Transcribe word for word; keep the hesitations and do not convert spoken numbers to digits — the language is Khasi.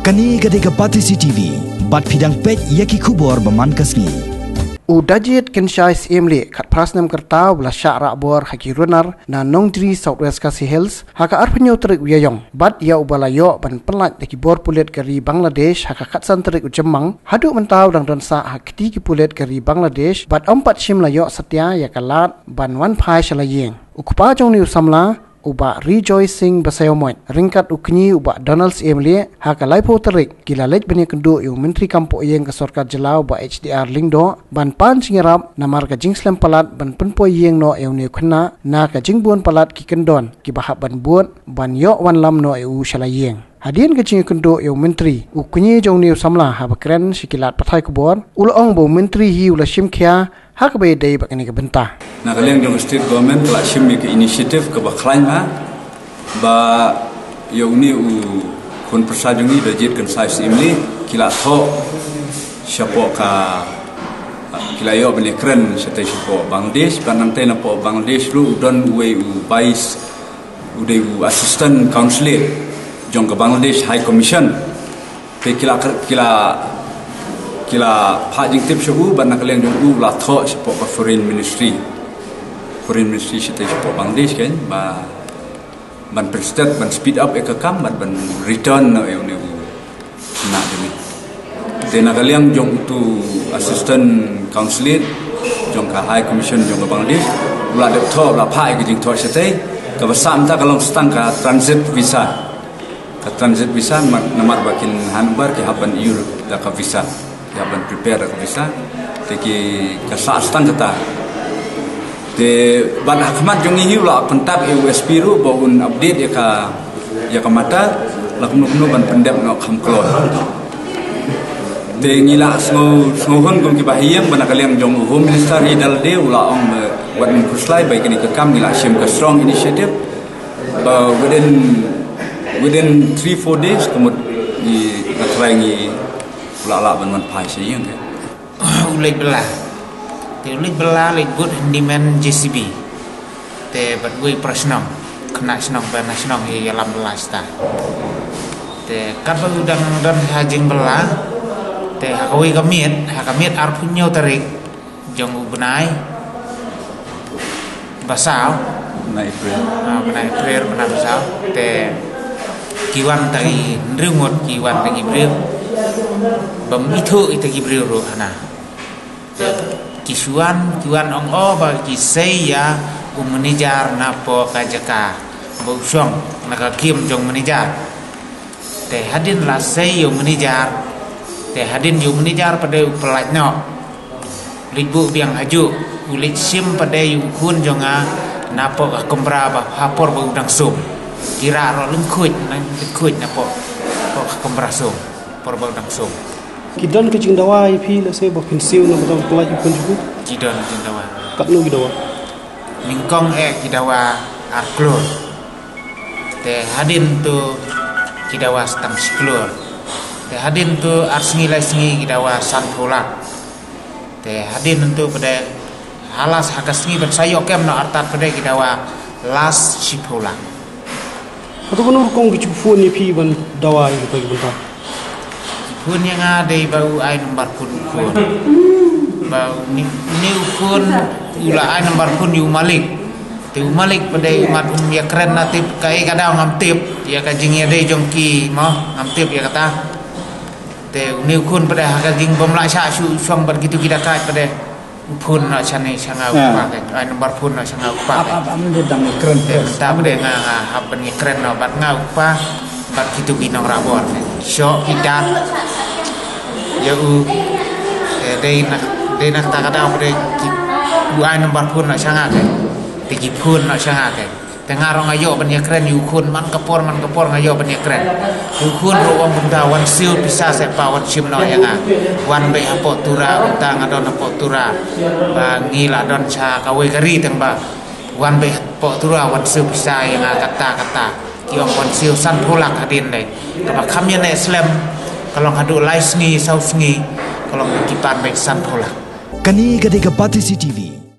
Kane ka dei ka Batesi T V, bad phi dang peit ïa ki khubor ba man ka sngi. U Dajit Kynshai Syiemlieh, khatphra snem ka rta, u la shah rah bor ha ki runar na Nongjri, South West Khasi Hills, ha ka arphew hynñiew tarik u Ïaïong. Bad ïa uba la ïoh ban pynlait da ki bor pulit ka ri Bangladesh ha ka khatsan tarik u Jymmang, haduh mynta u dang don sah ha kti ki pulit ka ri Bangladesh, bad ym pat shym la ïoh satia ïa ka lad ban wan phai sha la ïing. U kpa jong une u samla, u Bah Rejoice Singh Basaiawmoit, ryngkat u kñi u Bah Donald Syiemlieh, ha ka laiphew tarik, ki la leit ban ïakynduh ïa u Myntri Kam Pohïing ka Sorkar Jylla u Bah H D R Lyngdoh, ban pan jingïarap namar ka jingslem palat ban pynpoi ïing noh ïa une u khynnah na ka jingbun palat ki kyndon kiba hap ban bud ban ïoh wanlam noh ïa u sha la ïing. Hadien ka jingïakynduh ïa u Myntri, u kñi jong une u samla haba kren sha ki lad pathai khubor, u la ong ba u Myntri hi u la shim khia ha kaba ïadei bad kane ka bynta. Na ka liang jong ka State Government ka la shim ïa ka initiative kaba khlaiñ bha, ba ïa une u khun pyrsa jong ngi, Dajit Kynshai Syiemlieh, ki la thoh shapoh ka, ki la ïoh ban ïakren shatei shapoh Bangladesh, bad nangtei napoh Bangladesh ruh u don uwei u vice, u dei u assistant consulate jong ka Bangladesh High Commission. Te ki la, ki la, ki la phah jingtip sha u, bad na ka liang jong u la thoh shapoh ka foreign ministry. Foreign ministry shatei shapoh Bangladesh kan, ba ban pynstet, ban speed up ïa ka kam, bad ban return noh ïa une u khynnah jong ngi. Te na ka liang jong utu assistant consulate jong ka High Commission jong ka Bangladesh, u la dep thoh, u la phah ïa ka jingthoh shatei, kaba sah mynta ka long tang ka transit visa. Ka transit visa, ma-, namar ba kin hangne ki hap ban ïoh da ka visa, ki hap ban prepare da ka visa. Te ki, ka sah tang kata. Te bad ha khmat jong ngi hi u la pyntip ïa u S P ruh ba un update ïa ka, ïa ka matter, la kumno kumno ban pyndep noh kham kloi. Te ngi la sngew, sngewhun kum kiba ha ïing, ba na ka liang jong u Home Minister hi da lade u la ong ba wat nym khuslai, ba ïa kane ka kam ngi la shim ka strong initiative. Ba within, within three, four days, ka mut ngi, nga trai ngi la lah ban wan phai sha ïing ka. U leit bylla. Te u leit bylla, leit bud handyman J C B. Te bad wei para shnong, khynnah shnong, para shnong ïalam bylla shata. Te katba u dang don ha jingbylla, te ha kawei ka miet, ha ka miet arphew hynñiew tarik jong u bnai ba saw. Bnai April. Ah, bnai April, bnai ba saw. Te ki wan tang ki hynriew ngut, ki wan tang ki briew. Bym ithuh ita ki briew ruh hana. Te ki shu wan, ki wan ong, oh, ba ki sei ïa u manager napoh ka jaka ba u shong, na ka kem jong manager. Te hadien la sei ïa u manager, te hadien ïa u manager pat de u pyllait noh. Leit buh biang hajuh, u leit shim pat de ïa u khun jong nga napoh ka kamra ba ha por ba u dang sum. Ki rah ruh lyngkhuid, lyngkhuid napoh, napoh ka kamra sum, por ba u dang sum. Ki don ka jingdawa ïa phi lehse ba phin siew na ba dang pyllait ïa u khun jong phi? Ki don ka jingdawa. Katno ki dawa? Nyngkong eh ki dawa ar klur. Te hadien to ki dawa tang shi klur. Te hadien to ar sngi lai sngi ki dawa sanphew lak. Te hadien to pat de ha last ha ka sngi ban sa ïoh kem noh artat pat de ki dawa last shiphew lak. Hato kano rukom ki ju phone ïa phi ban dawa ïa kita ki bynta? Phone ïa nga dei ba u ai number phone u khun. Ba une, une u khun u la ai number phone ïa u malik. Te u malik pat de u mat um ïakren na tip kaei ka daw ngam tip. Ïa ka jingïadei jong ki mo ngam tip ïa kata. Te une u khun pat de ha ka jingbym lah shah shuh shong bad kitu ki dakaid pat de. U phone noh shane sha nga u kpa ke. Ai number phone noh sha nga u kpa ke. Ap, ap, ap, mynta dang ïakren. Te mynta pat de nga, nga hap ban ïakren noh bad nga u kpa bad kitu ki nongrah bor. Shoh kita. Ïa u. Te dei na, dei na kata ka daw pat de ki, u ai number phone noh sha nga ke. Te ki phone noh sha nga ke. Te nga ruh nga ïoh ban ïakren ïa u khun man ka por man ka por nga ïoh ban ïakren. Ïa u khun ruh u ong kumta, wan siew pisa seh pa wan shim noh ïa nga. Wan beit hapoh Tura, kumta nga don hapoh Tura. Ba ngi la don sha kawei ka ri tang ba wan beit hapoh Tura wan siew pisa ïa nga kata kata. Ki ong wan siew sanphew lak hadien dei. Kaba kham ïaneh slem ka long haduh lai sngi saw sngi ka long ki pan beit sanphew lak. Kane ka dei ka Batesi T V.